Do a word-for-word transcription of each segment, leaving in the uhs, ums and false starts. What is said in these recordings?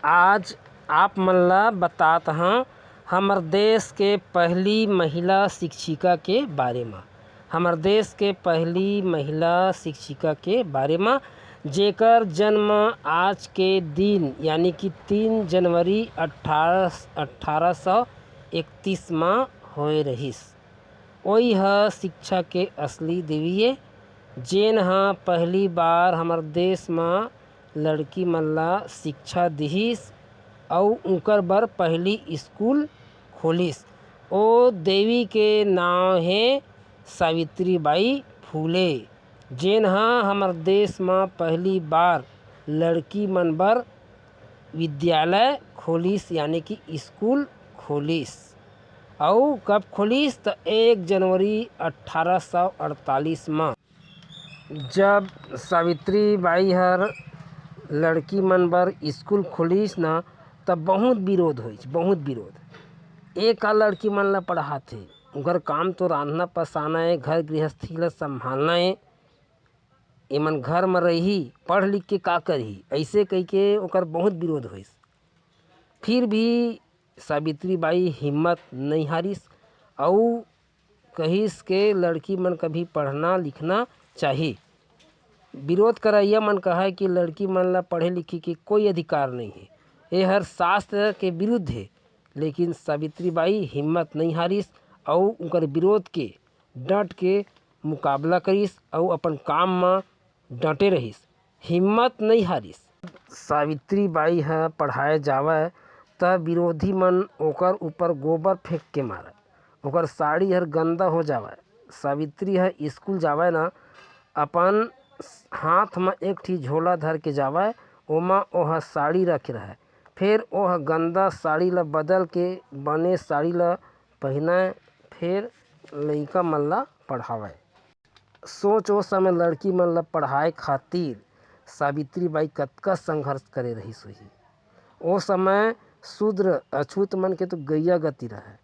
आज आप मन ला बतात हं हमर देश के पहली महिला शिक्षिका के बारे म। हमर देश के पहली महिला शिक्षिका के बारे म, जेकर जन्म आज के दिन यानी कि तीन जनवरी अट्ठारह, अट्ठारह सौ इकतीस म होए रहिस। ओई ह शिक्षा के असली देवी ए, जेन ह पहली बार हमर देश म लड़की मन ला शिक्षा दिहिस अउ उंकर बर पहली स्कूल खोलिस। ओ देवी के नांव हे सावित्री बाई फूले, जेन ह हमर देश म पहली बार लड़की मन बर विद्यालय खोलिस, यानी कि स्कूल खोलिस। अउ कब खोलिस? त एक जनवरी अट्ठारह सौ अड़तालीस म, जब सावित्री बाई हर लड़की मन बर स्कूल खोलिस न, तब बहुत विरोध होइस, बहुत विरोध। ए का लड़की मन ला पढ़ाथे? उंकर काम तो रांधना पसाना ए, घर गृहस्थी ला संभालना ए। एमन घर म रही, पढ़ लिख के का करही? अइसे कहिके ओकर बहुत विरोध होइस। फिर भी सावित्री बाई हिम्मत नइ हारिस अउ कहिस के लड़की मन कभी पढ़ना लिखना चाही। विरोध करइया मन कहय कि लड़की मन ला पढ़े लिखे के कोई अधिकार नइ हे, एहर शास्त्र के विरुद्ध हे। लेकिन सावित्री बाई हिम्मत नइ हारिस अउ उंकर विरोध के डट के मुकाबला करिस अउ अपन काम म डटे रहिस, हिम्मत नइ हारिस। सावित्री बाई ह पढ़ाए जावय, त विरोधी मन ओकर ऊपर गोबर फेंक के मारय, ओकर साड़ी हर गंदा हो जावय। सावित्री ह स्कूल जावय न, अपन हाथ म एक ठी झोला धर के जावय, ओमा ओह साड़ी रखे रहय। फेर ओह गंदा साड़ी ल बदल के बने साड़ी ल पहिनय, फेर लइका मन ल पढ़ावय। सोच, ओ समय लड़की मन ल पढ़ाए खातिर सावित्री बाई कतका संघर्ष करे रहिस होही। ओ समय शूद्र अछूत मन के तो गैया गति रहय,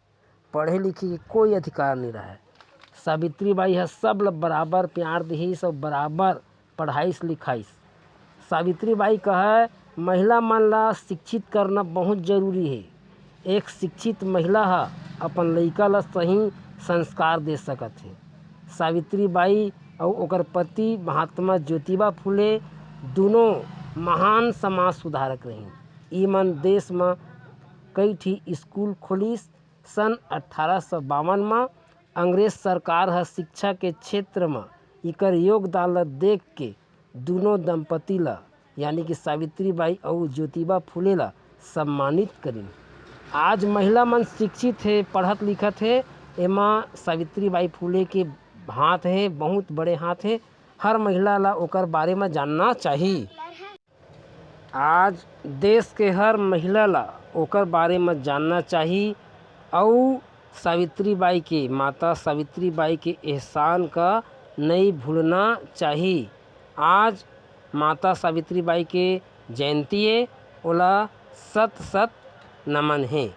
पढ़े लिखे के कोई अधिकार नइ रहय। सावित्री बाई ह सब ल बराबर प्यार दिहिस अउ बराबर पढ़ाइस लिखाइस। सावित्री बाई कहय, महिला मन ला शिक्षित करना बहुत जरूरी हे। एक शिक्षित महिला ह अपन लइका ला सही संस्कार दे सकत हे। सावित्री बाई अउ ओकर पति महात्मा ज्योतिबा फूले दुनों महान समाज सुधारक रहिन। ई मन देश म कई ठी स्कूल खोलिस। सन अट्ठारह सौ बावन म अंग्रेज सरकार ह शिक्षा के क्षेत्र म इकर योगदान ल देख के दुनों दंपति ल, यानी कि सावित्री बाई अउ ज्योतिबा फूले ल सम्मानित करिन। आज महिला मन शिक्षित हे, पढ़त लिखत हे, एमा सावित्री बाई फूले के हाथ हे, बहुत बड़े हाथ हे। हर महिला ल ओकर बारे म जानना चाही। आज देश के हर महिला ला ओकर बारे म जानना चाही अउ सावित्री बाई के, माता सावित्री बाई के एहसान का नइ भूलना चाही। आज माता सावित्री बाई के जयंती ए, ओला सत सत नमन हे।